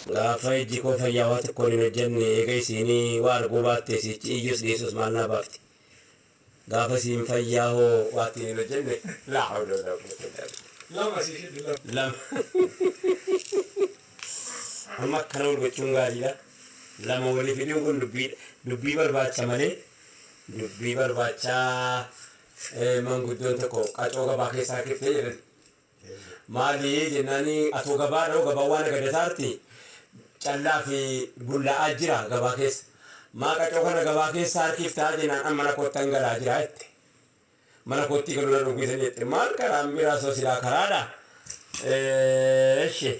Gaafa ijji koo fayyaa waa tokkoon hin hojjenne eega isiinii waa arguu baatte siichi iyyus dhiisus maal naa baafti. Gaafa isiin fayyaa hoo waa ittiin hin hojjenne laa hawla walaa quwwata illaa billah. Lama sii fidi lama. Lama. Amma akkana wal gochuun gaariidha. Lama walii fiduun kun dubbii dubbii barbaacha malee dubbii barbaacha manguddoon tokko qacoo gabaa keessaa kiftee jedhan. Maali jennaani atoo gabaadha hoo gabaan waan agadataarti callaa fi bullaa'aa jira gabaa keessa. Maa qacoo kana gabaa keessa harkiftaa jennaan an mana koottan galaa jira jette. Mana koottii galuu na dhowwitan jette. Maal karaan biraa soo silaa karaadha. Eshi.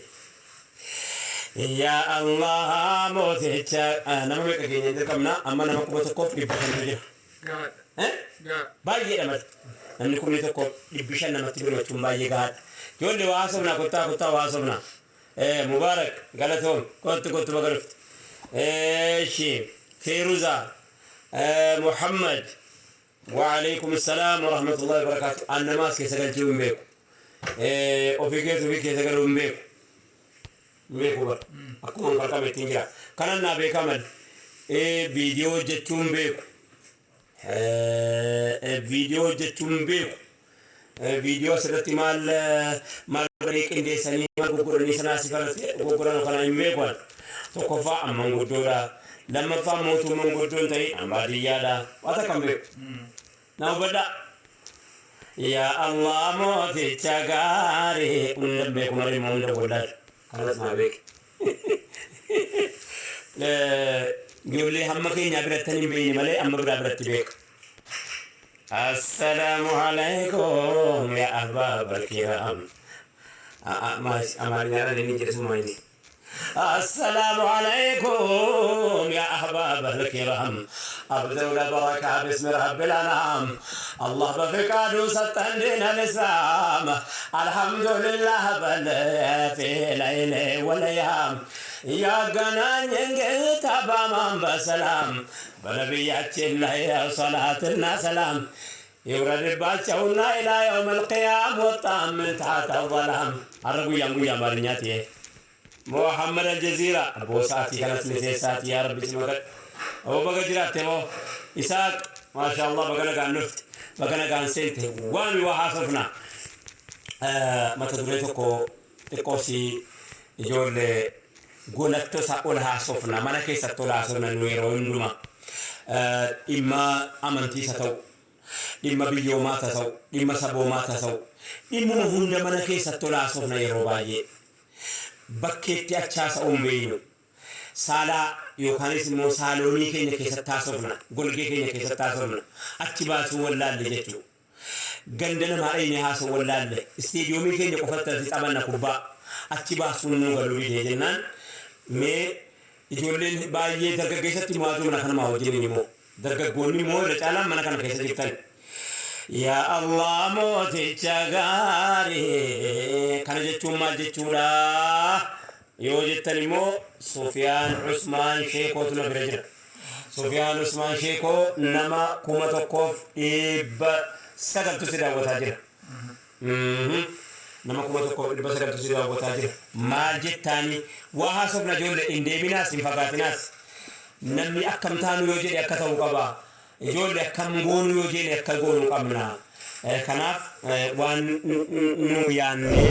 Yaa Allah mooticha nama meeqa keenya jalqabna amma nama 1500tu jira. Gahaadha. Eh? Gahaadha. Baay'eedha male. Namni 1500 namatti birmachuun baay'ee gahaadha. Ijoollee waa haasofnaa kottaa kottaa waa haasofnaa. Eh, Mubaarak galatoom kottu kottu baga dhufte. Eeshi Feeruza eh, Muhammad Wa'aleykum salaam wa rahmatullahi wa barakaatu. An nama as keessa galchuu hin beeku. Eh, ofii keessa ofii keessa galuu hin beeku. Hin beeku bara. Akkuma hin kalqame ittiin jira. Kanan naa beekaa malee. Eh, viidiyoo hojjechuu hin beeku. Eh, viidiyoo hojjechuu hin beeku. Viidiyoo asirratti maal maal godhanii qindeessanii maal goggodhanii sanaa si farratti goggodhan kana hin beeku ani. Tokkoffaa an manguddoodha. Lammaffaa mootuu manguddoon ta'in an baadiyyaadha. Waa takka hin beeku. Na hubadhaa. Yaa Allah mooticha gaarii hunda hin beeku malee immoo hunda wallaala. Kanas naa beeki. Ijoollee hamma keenyaa biratti hin beekne malee amma biraa biratti beeka. Assalaamu alaikum yaa ahbaab alkiram. Amaariñaadhaan inni jedhe suma inni. Assalaamu alaikum yaa ahbaab alkiram. أبدأ البركة باسم رب الأنعام الله بفقاد سطن دين الإسلام الحمد لله بل في ليل والأيام ያገናኘን ጌታ በአማን በሰላም በነቢያችን ላይ ሰላትና ሰላም ይውረድባቸውና ኢላ የውም ልቅያም ወጣም ምን ታሕተ ظላም አረ ጉያም ጉያ አማርኛት ይሄ ሙሐመድ አልጀዚራ አቦ ሰዓቲ ከነስ ሚሴሳቲ ያ ረቢ ሲመቀ አቦ በገ ጅራቴ ሞ ኢሳቅ ማሻአላህ በገ nagaan dhufte baga nagaan seente waan waa haasofna mata duree tokko xiqqoo si ijoollee golatto isa ol haasofna mana keessatti ol haasofna nu yeroo hundumaa dhimma amantiis haa ta'u dhimma biyyoomaa haa ta'u dhimma saboomaa haa ta'u dhimmuma hunda mana keessatti ol haasofna yeroo baay'ee bakkeetti achi haasa'uu hin beeknu saalaa yookaanis immoo saaloonii keenya keessatti haasofna golgee keenya keessatti haasofna achi baasuu wallaalle jechuudha. Ganda namaa dhaqnee haasa'uu wallaalle isteediyoomii keenya qofatti asi taphanna kubbaa achi baasuun nuu galuu didee jennaan mee ijoolleen baay'ee dargaggeessatti mo'aatu mana kanumaa wajjiniin immoo dargaggoonni immoo irra caalaan mana kana keessa jirtan. Yaa Allah mooticha gaarii kana jechuun maal jechuudha yoo jettan immoo Sufiyaan Usmaan Sheekootu na bira jira. Sufiyaan Usmaan Sheekoo nama 1900tu si daawwataa jira. Nama 1900tu si daawwataa jira. Maal jettaani waa haasofna ijoollee hin deeminaas hin fagaatinaas. Namni akkam taanu yoo jedhe akka ta'u qaba. Ijoollee akkam goonu yoo jedhe akka goonu qabna. Kanaaf waan nu yaanne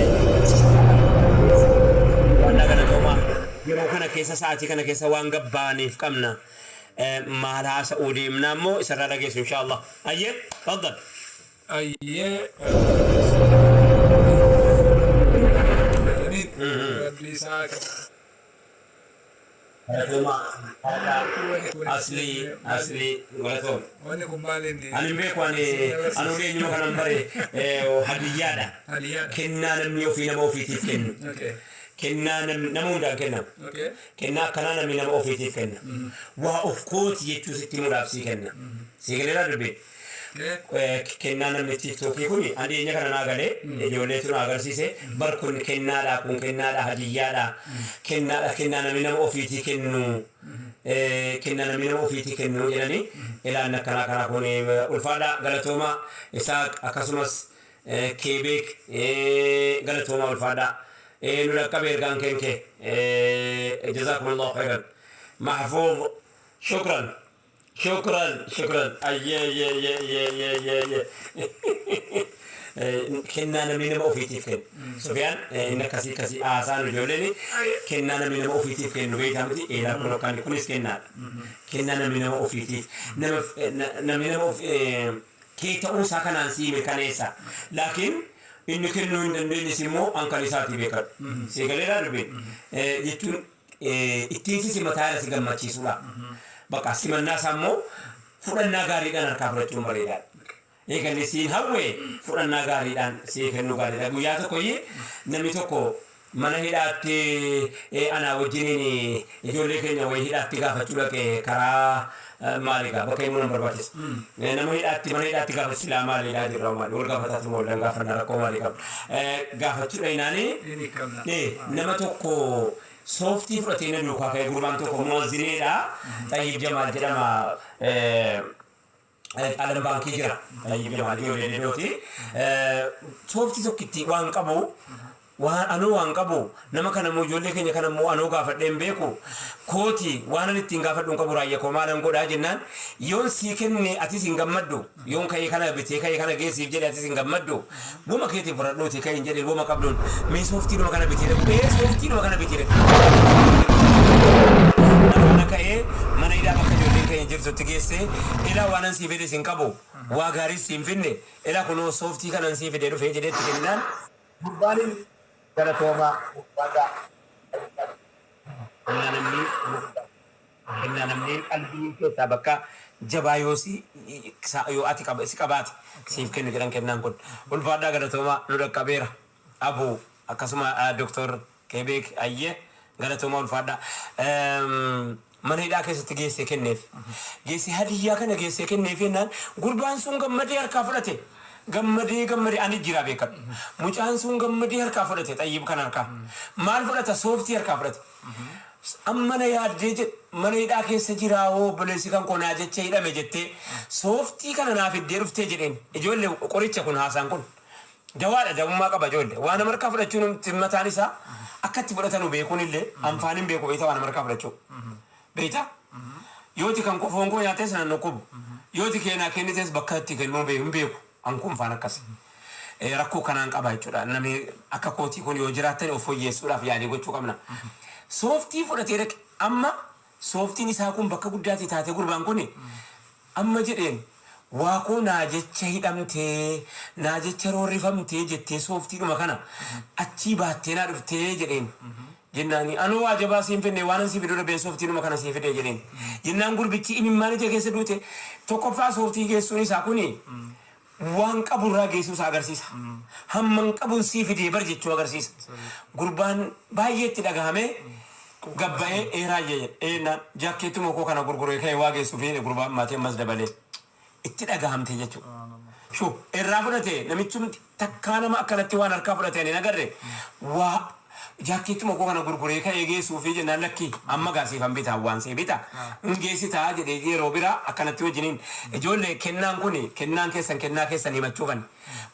waan galatoomaa yeroo kana keessa sa'aatii kana keessa waan gabbaaniif qabna. Maal haasa'uu deemna immoo isarraa dhageessu inshaallah. Ayyee faddal. Ayyee Rabbi isaa Galatoomaa. Aslii aslii galatoom. Wanni kun maal inni? Ani hin beeku ani anuu eenyuma kanan bare hadiyyaadha. Hadiyyaadha. Kennaa namni ofii nama ofiitiif kennu. Kennaa nama hundaan kennamu. Kennaa akkanaa namni nama ofiitiif kenna. Waa of kooti jechuu sitti himuudhaaf sii kenna. Sii galeeraa dubbiin. Kennaa namni tiiktookii kun ani dhiyeenya kana naa galee ijoolleetu na agarsiise bar kun kennaadha kun kennaadha hadiyyaadha kennaadha kennaa namni nama ofiitii kennu kennaa namni nama ofiitii kennu jedhanii ilaan akkanaa kanaa kun ulfaadha galatoomaa Isaaq akkasumas Keebeek galatoomaa ulfaadha nu dhaqqabe ergaan kenkee Jazakumullahu khairan. Mahfuuz, shukran, shukran, shukran. Ayyee, ayyee, ayyee, ayyee, ayyee, ayyee. Kennaa namni nama ofiitiif kennu. Sufiyaan, inni akkasii akkasii haasaan ijoolleen kennaa namni nama ofiitiif kennu beektaa miti? Eelaa kun kan kunis kennaadha. Kennaa namni nama ofiitiif nama namni nama kee ta'uusaa kanaan sii mirkaneessa. Laakiin inni kennuu hin dandeenyes immoo an kan isaatii beekadhu. Si galeeraa dubbiin? Jechuun ittiin si simataa si gammachiisudha. Bakka simannaa isaa immoo fudhannaa gaariidhaan harkaa fudhachuun bareedaadha. Eeganni siin hawwe fudhannaa gaariidhaan sii kennuu gaariidha. Guyyaa tokkoyyee namni tokko mana hidhaatti anaa wajjiniin ijoollee keenya wayii hidhaatti gaafachuu dhaqe. Karaa maaliidha, bakka himuu nan barbaachisa. Nama hidhaatti, mana hidhaatti gaafachuu silaa maaliidha jirra, maali wal gaafataa tuma wallan gaafanna, rakkoo maalii qabna gaafachuu dhayinaanii. Ni hiikamna. Nama tokko sooftii fudhatee na duukaa ka'e. Gurbaan tokko muwazzineedha. Xayyib Jamaal jedhama. Alam Baankii jira. Xayyib Jamaal ijoollee Dedooti. Sooftii tokkitti waan qabu, waan anuu waan qabu, nama kana immoo, ijoollee keenya kana immoo anuu gaafadhee hin beeku. Kooti, waan ani ittiin gaafadhu hin qabu, raayya koo maalan godhaa jennaan, yoon sii kenne atis hin gammaddu, yoon ka'ee kana bitee ka'ee kana geessiif jedhe atis hin gammaddu, guma keetiin fudhadhuuti ka'een jedhe. Guma qabduun mee sooftiidhuma kana bitee dhaqu, ee sooftiidhuma kana bitee dhaqu. Nafaana ka'ee mana hidhaa bakka ijoolleen keenya jirtutti geesse. Ilaa, waan an sii fides hin qabu, waa gaariis siin finne, ilaa kunoo sooftii kanan sii fidee dhufee jedheetti kennaan gurbaan galatoomaa, ulfaadhaa. Kennaa namni qalbii keessaa bakka jabaa yoo si yoo ati qaba si qabaate siif kennu jedhan. Kennaan kun ulfaadhaa, galatoomaa, nu dhaqqabeera. Abu, akkasuma Doktor Kebeek, ayyee, galatoomaa, ulfaadhaa. Mana hidhaa keessatti geessee kenneef, geessee hadiyyaa kana geessee kenneef jennaan gurbaan sun gammadee harkaa fudhate. Gammadee gammadee, ani jira beekadhu, mucaan sun gammadee harkaa fudhate. Xayyib kan harkaa maal fudhata? Sooftii harkaa fudhate. Amma na yaaddee jedhe, mana hidhaa keessa jiraa hoo, obboleessi kan koo naa jecha hidhame jettee sooftii kana naa fiddee dhuftee jedheen. Ijoollee, qoricha kun, haasaan kun dawaadha, dawummaa qaba. Ijoollee, waan nama harkaa fudhachuun mataan isaa akka itti fudhatanu beekuun illee anfaan hin beeku. Beektaa, waan nama harkaa fudhachuu beektaa, yooti kan foon koo nyaates nan dhukkubu, yooti keenaa kennites bakka itti kennuu hin beeku. An kun faan akkas rakkoo kanaan qaba jechuudha. Namni akka kootii kun yoo jiraattan of fooyyessuudhaaf yaalii gochuu qabna. Sooftii fudhatee dhaqe. Amma sooftiin isaa kun bakka guddaatti taate. Gurbaan kun amma jedheen, waa koo naa jecha hidhamtee, naa jecha roorrifamtee jettee sooftiidhuma kana achii baattee naa dhuftee jedheen. Jennaani, anuu waa jabaa siin fidne, waan an sii fiduu dhabeen sooftiidhuma kana sii fide jedheen. Jennaan gurbichi imimmaan ija keessa duute. Tokkoffaa, sooftii geessuun isaa kuni waan qaburraa geessuu isaa agarsiisa. Hamman qabuun sii fidee bar jechuu agarsiisa. Gurbaan baay'ee itti dhagahame, gabba'ee eeraa jedhe. Eenaan jaakkeettuma koo kana gurguree ka'e waa geessuuf jedhe. Gurbaan maatii ammas dabalee itti dhagahamte jechuudha. Shuu irraa fudhate. Namichumti takkaa nama akkanatti waan harkaa fudhate ani hin agarre. Waa jaakkeettuma koo kana gurguree ka'ee geessuufi jennaan, lakki, amma gaasiifan bitaa, waan see bita hin geessitaa jedhee. Yeroo biraa akkanatti wajjiniin. Ijoollee, kennaan kun kennaan keessan, kennaa keessan himachuufan.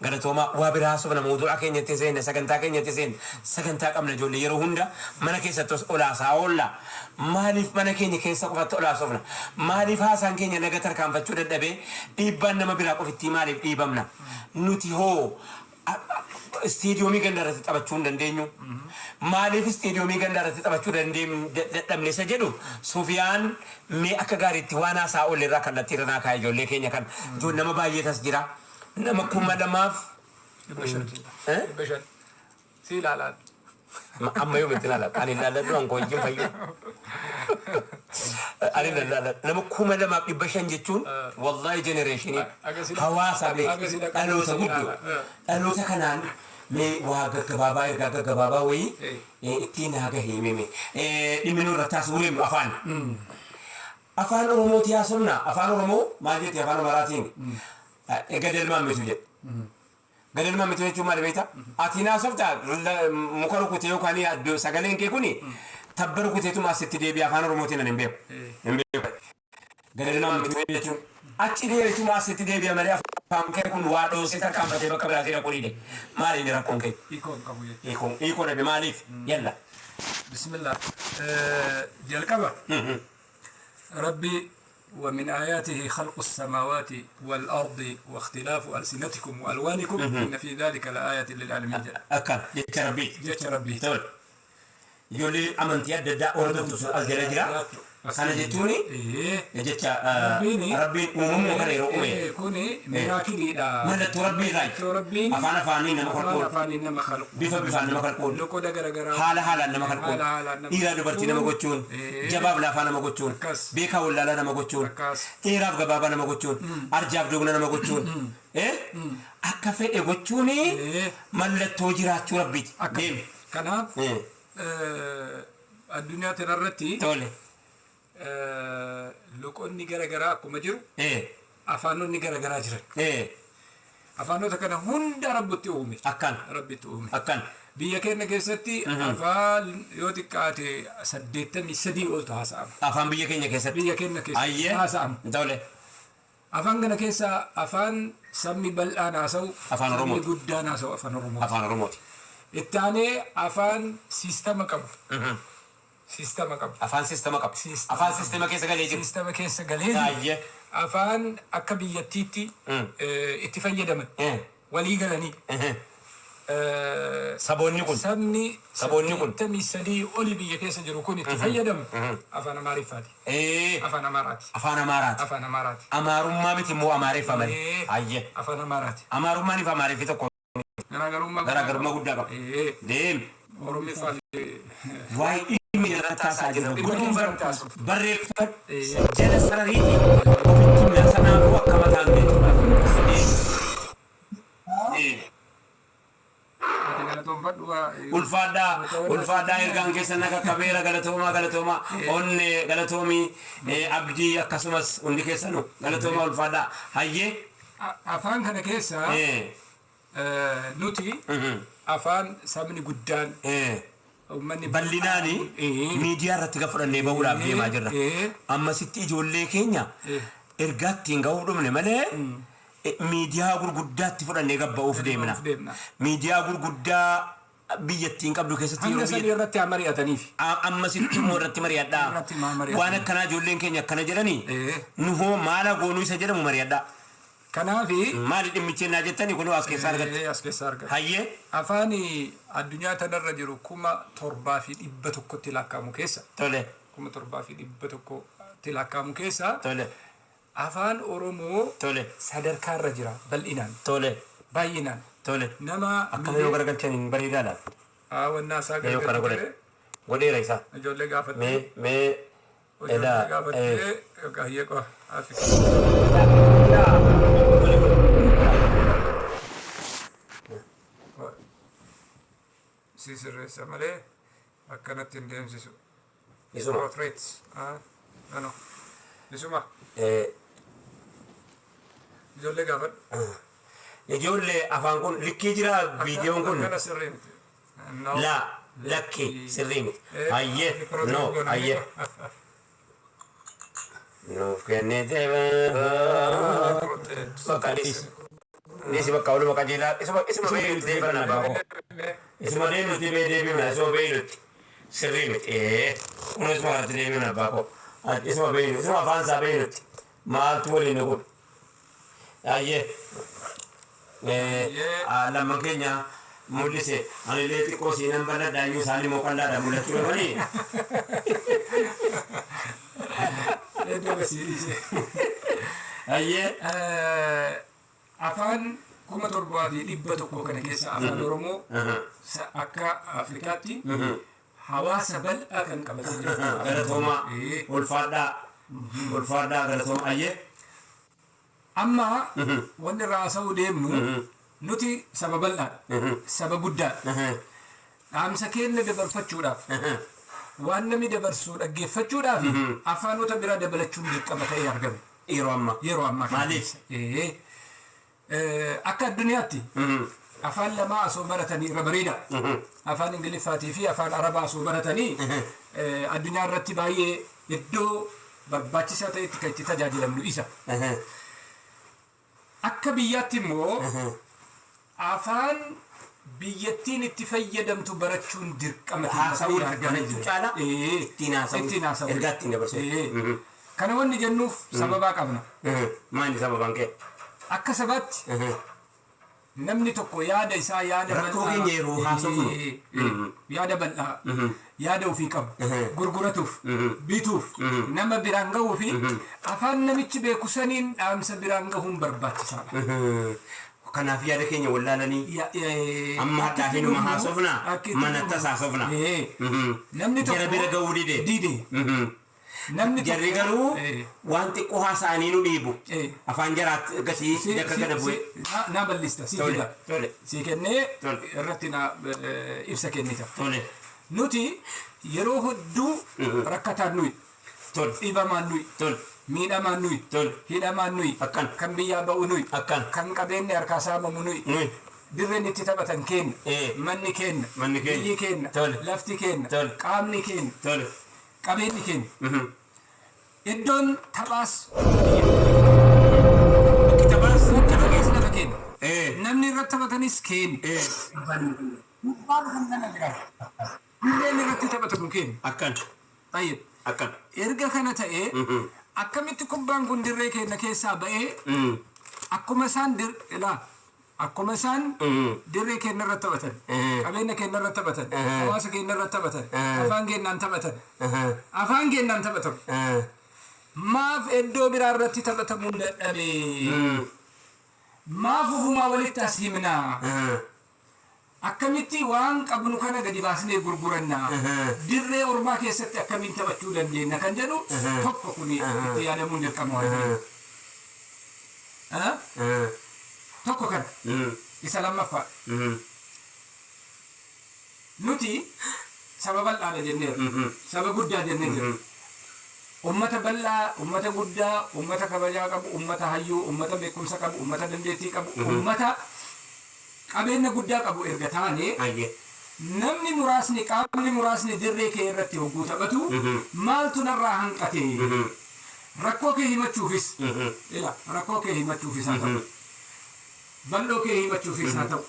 Galatoomaa. Waa biraa haasofna, mawduuca keenyatti seenne, sagantaa keenyatti seenne. Sagantaa qabna ijoollee. Yeroo hunda mana keessatti olaasaa oolla. Maaliif mana keenya keessa qofatti olaasofna? Maaliif haasaan keenya laga tarkaanfachuu dadhabee? Dhiibbaan nama biraa qofittii maaliif dhiibamna? Nuti hoo isteediyoomii ganda irratti taphachuu hin dandeenyu? Maaliif isteediyoomii ganda irratti taphachuu dadhabne isa jedhu. Sufiyaan, mee akka gaariitti waan haasaa oolle irraa kallattii irra naa kaa'e. Ijoollee keenya kan nama baay'eetas jira. Nama 2,000 500. Eh? 500. Si ilaalaan. Amma yoo itti ilaala, ani ilaalladhu, an koo wajjin fayyu. Ani ilaalladhu. Nama 2,500 jechuun wallahi generation hawaasa dhaloota guddoo. Dhaloota kanaan mee waa gaggabaabaa, ergaa gaggabaabaa wayii ittiin haa gahee mime. Dhimmi nu irratti haasa'uu deemnu afaan. Afaan Oromooti haasofna. Afaan Oromoo maal jetti afaan Amaaraatiin? Gadel maammitu jedhe. Gadel maammitu jechuun maal beektaa? Ati naasofta muka rukutee yookaan iddoo sagaleen kee kuni tabba rukuteetuma asitti deebi'a. Afaan Oromootiin ani hin beeku. Hin beeku. Gadel maammitu jechuun achi deebi'etuma asitti deebi'a malee afaan kee kun waa dhoosee tarkaanfatee bakka biraa dhaquu dide. Maali inni rakkoon kee? Hiikoo hin qabu jechuudha. Hiikoo dhabe maaliif? Yalla. Bismillah. Jalqaba. Rabbi ومن آياته خلق السماوات والأرض واختلاف ألسنتكم وألوانكم إن في ذلك لآية للعالمين jedha. Akkan jecha Rabbii. Jecha Rabbii. Tole. Ijoollee amantii adda addaa hordoftu as jala jira. Kana jechuun jecha Rabbiin uumamuu kana yeroo uume. Kuni miracleiidha. Mallattoo Rabbii irraa. Mallattoo Rabbiin Afaan afaanii nama afaan kalquun. afaaniin nama kalqu. Bifa bifaan nama kalquun. Loqoda garaagaraa. Haala haalaan nama kalquun. Haala haalaan nama Dhiiraa dubartii nama gochuun. Jabaaf laafaa nama gochuun. Beekaa wallaalaa nama gochuun. Dheeraaf gabaabaa nama gochuun. Arjaaf dogna nama gochuun. Akka fedhe gochuun mallattoo jiraachuu Rabbiiti. Deemi. Kanaaf addunyaa kanarratti loqonni garaagaraa akkuma jiru afaanonni garaagaraa jiran. Afaanota kana hunda Rabbitti uume. Akkan. Rabbitti uume. Akkan. Biyya keenya keessatti afaan yoo xiqqaate 83 oltu haasa'ama. Afaan biyya keenya keessatti. Biyya keenya keessatti haasa'ama. Tole. Afaan kana keessa afaan sabni bal'aan haasa'u, Afaan sabni Oromooti. guddaan haasa'u Afaan Oromooti. Afaan Oromooti. Itti aanee afaan siistama qabu. Siistama qabu. Afaan siistama qabu. Siistama. Afaan siistama keessa galee jiru. Siistama keessa galee jiru. Afaan akka biyyattiitti itti fayyadaman. Walii galanii. Saboonni kun. Sabni Saboonni kun. 83 oli biyya keessa jiru kun itti fayyadamu afaan Amaariffaati. Afaan Amaaraati. Afaan Amaaraati. Afaan Amaaraati. Amaarummaa miti immoo Amaareffa malee. Afaan Amaaraati. Amaarummaan fi Amaareffi tokko. Garaagarummaa Garaagarummaa guddaa qaba. Deemi. Oromiffaa fi Waa'ee dhimmi irratti haasaa jirra. Dhimma Guduunfadhu. irratti haasa'u. Barreeffadhu. Jala sarariiti. Ofitti himna sanaafuu akka mataan jechuudhaaf. Deemi. Ati galatoonfadhu waa. Ulfaadhaa, ulfaadhaa, ergaan keessan akka kabeera. Galatoomaa, galatoomaa, onne galatoomii, Abdii, akkasumas hundi keessanu galatoomaa, ulfaadhaa, hayyee. Afaan kana keessa nuti afaan sabni guddaan uummanni Bal'inaani miidiyaa irratti gad fudhannee bahuudhaaf deemaa jirra. Ammasitti ijoollee keenya ergaa ittiin gahuu dhumne malee miidiyaa gurguddaatti fudhannee gabba'uuf deemna. Ba'uuf deemna. Miidiyaa gurguddaa biyyattiin qabdu keessatti Hanga yeroo sanii biyya irratti haa mari'ataniif. Ammasitti immoo irratti mari'adhaa. Irratti maa mari'atan? Waan akkanaa ijoolleen keenya akkana jedhanii nu hoo maala goonuu isa jedhamu mari'adhaa. Kanaafi Maali dhimmichi naa jettanii kunoo as keessaa argatte. As keessaa argate. Hayyee. Afaan addunyaa tanarra jiru 7100tti lakkaa'amu keessa 7100tti lakkaa'amu keessa Afaan Oromoo sadarkaarra jira bal'inaan baay'inaan nama Akkana yoo garagalchaniin bareedaa laata? Wannaa isaa Mee yoo kana godhe. gargalchite. Godheera isaa. Ijoollee gaafattee Mee mee ijoollee edaa gaafattee hayyee qofa Afrikaa. Si sirreessa malee akkanatti hin deemsisu. Isuma. Portrait. Ah, no, no. Isuma. Ijoollee gaafadhu. Ijoollee, afaan kun likkii jira viidiyoon kun. Akkana sirrii miti. No. Laa, lakki, sirrii miti. Hayyee, no, hayyee. Nuuf kennite bakka dhiisi. Dhiisi bakka waluma qajeelaa isuma isuma beeynutti deebifanna abbaa koo. Isuma deemnutti bee deebifna, isuma beeynutti. Sirrii miti. Kun isuma kanatti deebifna, abbaa koo. Isuma beeynu, isuma afaan isaa beeynutti. Maaltu waliin nu godhu? Hayyee. Lamman keenya mul'ise, anillee xiqqoo siinan bal'adha iyyuu, isaan immoo qal'aadha, mul'achuu dhabanii. Iddoo siidise. Hayyee. Afaan 7100 kana keessa Afaan Oromoo akka Afrikaatti hawaasa bal'aa kan qabatee jiru. Galatoomaa, ulfaadhaa, ulfaadhaa, galatooma, hayyee. Amma wanni irraa haasa'uu deemnu, nuti saba bal'aadha. Saba guddaadha. Dhaamsa keenya dabarfachuudhaaf, waan namni dabarsu dhaggeeffachuudhaaf afaanota biraa dabalachuun dirqama ta'ee argame. Yeroo ammaa. Yeroo ammaa kana Maaliif? keessa. Akka addunyaatti afaan lamaa osoo baratanii irra bareeda. Afaan Ingiliffaatii fi Afaan Arabaa osoo baratanii addunyaa irratti baay'ee iddoo barbaachisaa ta'etti kan itti tajaajilamnu isa. Akka biyyaatti immoo afaan Biyyattiin itti fayyadamtu barachuun dirqama Haasa'uun ta'ee argama barachuu jira. caalaa ittiin haasa'uun, Ittiin haasa'uun. Ergaa ittiin dabarsuun. Kana wanni jennuuf sababaa qabna. Maali sababaan kee? Akka sabaatti namni tokko yaada isaa, yaada Rakkoo bal'aa, keenya yeroo haasofnu. Yaada bal'aa, yaada ofii qabu gurguratuuf, bituuf, nama biraan gahuu fi afaan namichi beeku saniin dhaamsa biraan gahuun barbaachisaadha. Kanaaf yaada keenya wallaalanii amma Akka hadhaa itti fi numa dhufnu, haasofna, akka itti manattas dhufnu. Haasofna. Namni tokko Jara bira gahuu dide. Dide. Namni Jarri tokko garuu waan xiqqoo haasa'anii nu dhiibu. Afaan jaraatti gasii dakka gada bu'e. Na bal'ista, si Tole, fida. tole. Si kennee Tole. Irratti na ibsa kennita. Tole. Nuti yeroo hedduu rakkataan nuyi, Tole. Dhibamaan nuyi, Tole. Miidhamaan nuyi, Tole. Hidhamaan nuyi, Akkan. Kan biyyaa ba'u nuyi, Akkan. Kan qabeenyi harkaa saamamu nuyi, Nuyi. Dirreen itti taphatan keenya, manni keenya, Manni keenya. Biyyi keenya, Tole. Lafti keenya, Tole. Qaamni keenya, Tole. Qabeenyi keenya. Iddoon taphaas Bakki taphaas bakki taphaas lafa keenya. Namni irratti taphatanis keenya. Kubbaan kan nama biraa. Dirreen irratti taphatamu keenya. Akkan. Tayyib. Akkan. Erga kana ta'ee, akkamitti kubbaan kun dirree keenya keessaa ba'ee, akkuma isaan dir ilaa akkuma isaan dirree keenya irratti taphatan, qabeenya keenya irratti taphatan, hawaasa keenya irratti taphatan, afaan keenyaan taphatan, afaan keenyaan taphatamu. Maaf iddoo biraa irratti taphatamuu dadhabe? Maaf ufumaa walitti as himnaa? Akkamitti waan qabnu kana gadi baasnee gurgurannaa? Dirree ormaa keessatti akkamiin taphachuu dandeenya kan jedhu tokko, kun itti yaadamuun dirqama waan ta'eef. Tokko kana. Isa lammaffaa. Nuti saba bal'aadha jenneerra. Saba guddaa jennee jirra. Ummata bal'aa, ummata guddaa, ummata kabajaa qabu, ummata hayyuu, ummata beekumsa qabu, ummata dandeettii qabu, ummata qabeenya guddaa qabu erga taane, namni muraasni, qaamni muraasni dirree kee irratti hogguu taphatu, maaltu narraa hanqate? Rakkoo kee himachuufis, ila rakkoo kee himachuufis haa ta'u, bal'oo kee himachuufis haa ta'u,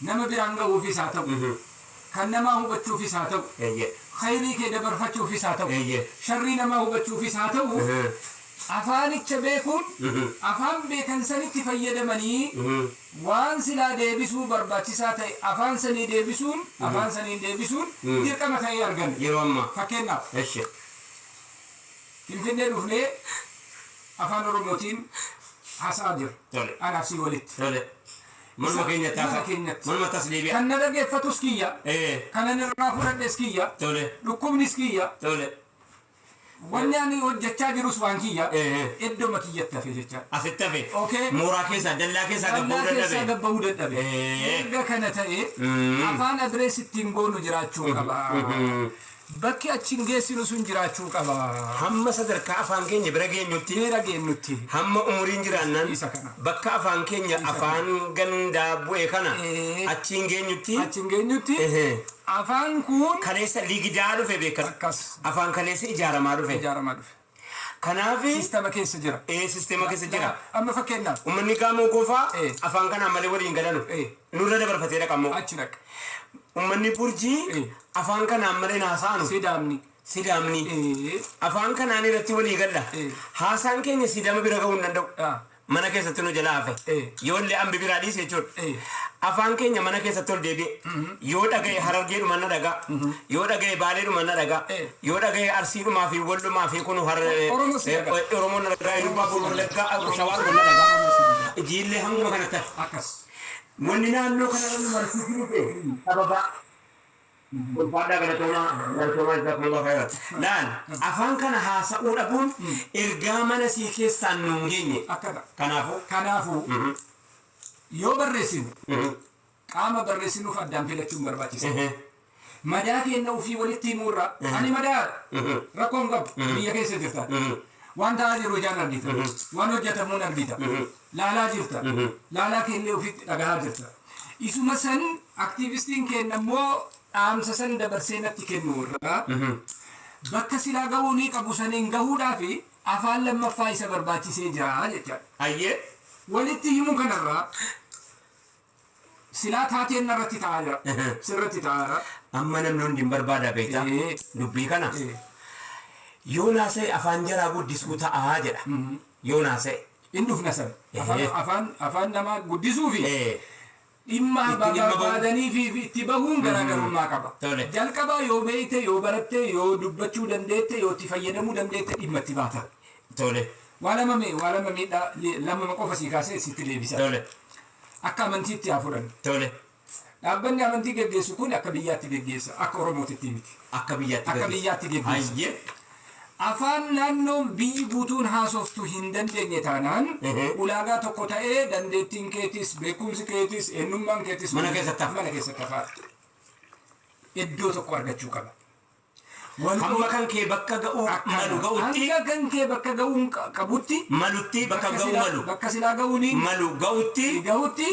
nama biraan gahuufis haa ta'u, kan namaa hubachuufis haa ta'u, khayrii kee dabarfachuufis haa ta'u, sharrii namaa hubachuufis haa ta'u, afaanicha beekuun, afaan beekan sanitti fayyadamanii waan silaa deebisuu barbaachisaa ta'e afaan sanii deebisuun, afaan saniin deebisuun dirqama ta'ee arganne. Yeroo ammaa. Fakkeenyaaf, Finfinnee dhufnee afaan Oromootiin haasa'aa jirra. Tole. Anaaf sii walitti. Tole. Manuma keenyatti Mana haasa. keenyatti. Manuma tas deebi'a. Kan na dhageeffatus kiyya. Kan ani irraa fudhadhes kiyya. Tole. Dhukkubnis kiyya. Tole. Wanni ani hojjechaa jirus waan kiyya. Iddooma kiyyatti hafe jechaadha. Asitti hafe. Okay. Mooraa keessaa, dallaa keessaa Dallaa gabbahuu keessaa dadhabe. gabbahuu dadhabe. Erga kana ta'e, afaan address ittiin goonu jiraachuu qaba. Bakki achi hin geessinu sun jiraachuu qaba. Hamma sadarkaa afaan keenya bira geenyutti, Bira geenyutti. Hamma umuriin jiraannaan, Isa kana. Bakka afaan keenya afaan gandaa bu'e kana achiin geenyutti, Achi hin geenyutti, afaan kun kaleessa ligidaa dhufe beekan. Akkas. Afaan kaleessa ijaaramaa dhufe. Ijaaramaa dhufe. Kanaaf Siistama keessa jira. Sisteema keessa jira. Amma fakkeenyaaf Uummanni Gaamoo Gofaa afaan kanaan malee waliin galanu. Nurra dabarfatee dhaqammoo. Achi dhaqa. Uummanni Burjii afaan kanaan malee haasa'anu. Sidaamni. Sidaamni. Afaan kanaan irratti walii galla. Haasaan keenya Sidaama bira gahuu hin danda'u. Mana keessatti nu jala hafe. Yoo illee ambi biraa dhiise jechuudha. Afaan keenya mana keessatti ol deebi'e. Yoo dhaga'e Harargeedhuma na dhagaa. Yoo dhaga'e Baaleedhuma na dhagaa. Yoo dhaga'e Arsiidhumaa fi Wallumaa fi kun Oromoo si dhagaa. Oromoon na dhagaa. Ilubbaabur, Wallaggaa, Shawaadhuma na dhagaa. Ijiillee hanguma kanatti hafe. Akkas. Wanni naannoo kana nu barsiisuu dhufe sababa. Ulfaadhaa, galatoomaa, galatoomaa, jazakumullahu khairan. Laal, afaan kana haasa'uu dhabuun ergaa mana sii keessaan nu hin geenye. Akkana. Kanaafuu. Kanaafuu, yoo barreessinu, qaama barreessinuuf addaan filachuun barbaachisaadha. Madaa keenya ofii walitti himuurra, ani madaadha. Rakkoon qabu biyya keessa jirta. Waan ta'aa jiru ijaan argita. Waan hojjetamuun argita. Laalaa jirta. Laalaa keenya ofitti dhagahaa jirta. Isuma san aktiivistiin keenya immoo dhaamsa san dabarsee natti kennu irraa, bakka silaa gahuu ni qabu saniin gahuudhaaf afaan lammaffaa isa barbaachisee jira jechaadha. Hayyee. Walitti himuu kanarraa Silaa taateen narratti ta'aa jira. Sirratti ta'aa jira. Amma namni hundi hin barbaada beektaa. Dubbii kana. Yoo naasa'e afaan jaraa guddisuu ta'aa jedha. Yoo naasa'e. In dhufna sana. Afaan namaa guddisuu fi dhimma Itti dhimma bahu. barbaadanii fi itti bahuun garaagarummaa qaba. Tole. Jalqabaa yoo beekte, yoo baratte, yoo dubbachuu dandeette, yoo itti fayyadamuu dandeette dhimma itti baata. Tole. Waa lama miidhaa lama qofa sii kaasee sitti deebisa. Tole. Akka amantiitti haa fudhannu. Tole. Dhaabbanni amantii geggeessu kun akka biyyaatti geggeessa. Akka Oromootitti miti. Akka biyyaatti Akka biyyaatti geggeessa. Hayyee. Afaan naannoon biyyi guutuun haasoftu hin dandeenye taanaan ulaagaa tokko ta'ee dandeettiin keetis, beekumsi keetis, eenyummaan keetis Mana keessatti hafa. Mana keessatti hafa. Iddoo tokko argachuu qaba. Hamma kan kee bakka ga'uu malu ga'utti Hanga kan kee bakka ga'uu qabutti malutti bakka ga'uu malu bakka silaa ga'uuni malu ga'utti ga'utti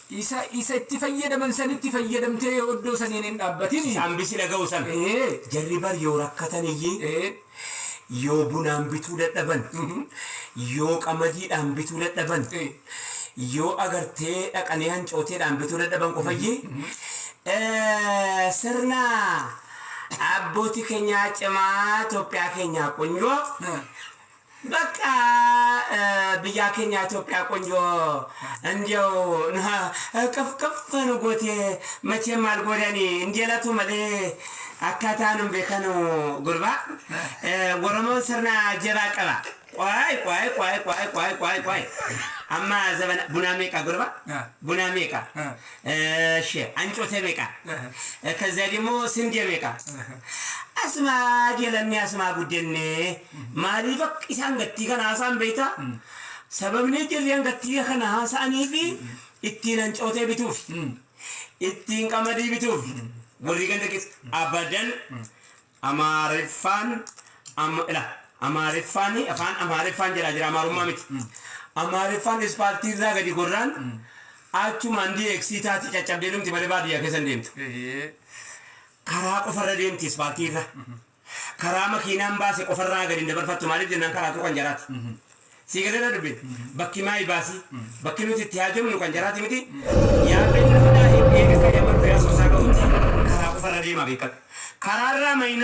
isa itti fayyadaman sanitti fayyadamtee yoo iddoo saniin hin dhaabbatin hambisi dhaga'u sana. Jarri bar yoo rakkatan iyyee yoo bunaan bituu dadhaban, yoo qamadiidhaan bituu dadhaban, yoo agartee dhaqanii hancooteedhaan bituu dadhaban qofayyee sirna abbootii keenyaa cimaa Itoophiyaa keenyaa ቆንጆ በቃ biyya keenya Itoophiyaa ቆንጆ እንዲያው ቅፍቅፍ ንጎቴ መቼም አልጎዳኒ እንዲለቱ መሌ አካታኑም ቤከኑ ጉርባ ኦሮሞን sirna jabaa qaba. ቆይ ቆይ ቆይ ቆይ ቆይ ቆይ ቆይ amma ዘበና ቡና meeqa ጉርባ ቡና meeqa እሺ አንጮቴ meeqa ከዚያ ደግሞ ስንዴ meeqa asuma jeelanne asuma guddenne maaliif akka isaan gattii kana haasa'an beektaa? Sababni jirreen gattii kana haasa'anii fi ittiin hancootee bituuf, ittiin qamadii bituuf warri ganda keessa abadan Amaariffaan ila Amaariffaan afaan Amaariffaan jedhaa jira Amaarummaa miti. Amaariffaan ispaaltii irraa gadi gorraan achumaan DXC taati caccabdee dhumti malee baadiyyaa keessa hin deemtu. Karaa qofarra deemti ispaaltii irra. Karaa makiinaan baase qofarraa gadi hin dabarfattu maaliif jennaan karaatu kan jaraati. Sii galee dubbi bakki maayi baasii bakki nuti itti haajomnu kan jaraati miti. Yaabbeen lafadhaa hin eega kan yaman fe'aa soosaa ga'utti karaa qofarra deemaa beekadhu. Karaarraa mayna.